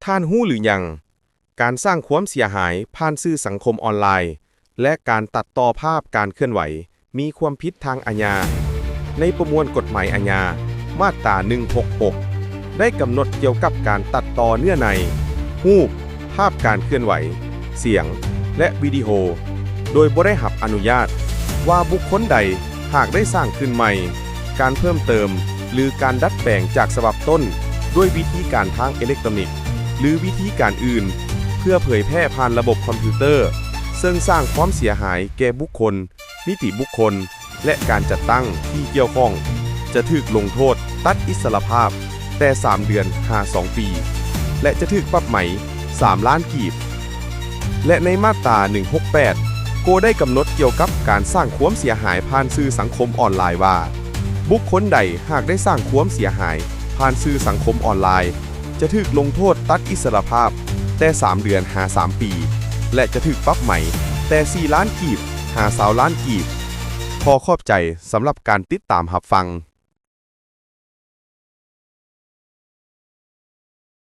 ທ່ານຮູ້ຫຼືຍັງ? ການສ້າງຄວາມເສຍຫາຍຜ່ານສື່ສັງຄົມອອນລາຍ ແລະ ການຕັດຕໍ່ພາບການເຄື່ອນໄຫວ ມີຄວາມຜິດທາງອາຍາ. ໃນປະມວນກົດໝາຍອາຍາ ມາດຕາ ໜຶ່ງຫົກຫົກ ໄດ້ກຳນົດກ່ຽວກັບການຕັດຕໍ່ເນື້ອໃນ, ຮູບ, ພາບການເຄື່ອນໄຫວ, ສຽງ ແລະ ວິດີໂອ ໂດຍບໍ່ໄດ້ຮັບອະນຸຍາດ ວ່າບຸກຄົນໃດຫາກໄດ້ສ້າງຂຶ້ນໃໝ່, ການເພີ່ມເຕີມ ຫຼື ການດັດແປງຈາກສະບັບຕົ້ນດ້ວຍວິທີການທາງເອເລັກໂຕຣນິກ ຫຼື ວິທີການອື່ນ ເພື່ອເຜີຍແຜ່ຜ່ານລະບົບຄອມພິວເຕີ ເຊິ່ງສ້າງຄວາມເສຍຫາຍແກ່ບຸກຄົນ, ນິຕິບຸກຄົນ ແລະ ການຈັດຕັ້ງທີ່ກ່ຽວຂ້ອງ ຈະຖືກລົງໂທດຕັດອິດສະຫຼະພາບແຕ່ສາມເດືອນຫາສອງປີ ແລະ ຈະຖືກປັບໃໝສາມລ້ານກີບ. ແລະ ໃນມາດຕາ ໜຶ່ງຫົກແປດ ກໍໄດ້ກຳນົດກ່ຽວກັບການສ້າງຄວາມເສຍຫາຍຜ່ານສື່ສັງຄົມອອນລາຍວ່າ ບຸກຄົນໃດຫາກໄດ້ສ້າງຄວາມເສຍຫາຍຜ່ານສື່ສັງຄົມອອນລາຍ ຈະຖືກລົງໂທດຕັດອິດສະຫຼະພາບແຕ່ສາມເດືອນຫາສາມປີ ແລະ ຈະຖືກປັບໃໝແຕ່ສີ່ລ້ານກີບຫາຊາວລ້ານກີບ. ຂໍຂອບໃຈສຳລັບການຕິດຕາມຮັບຟັງ.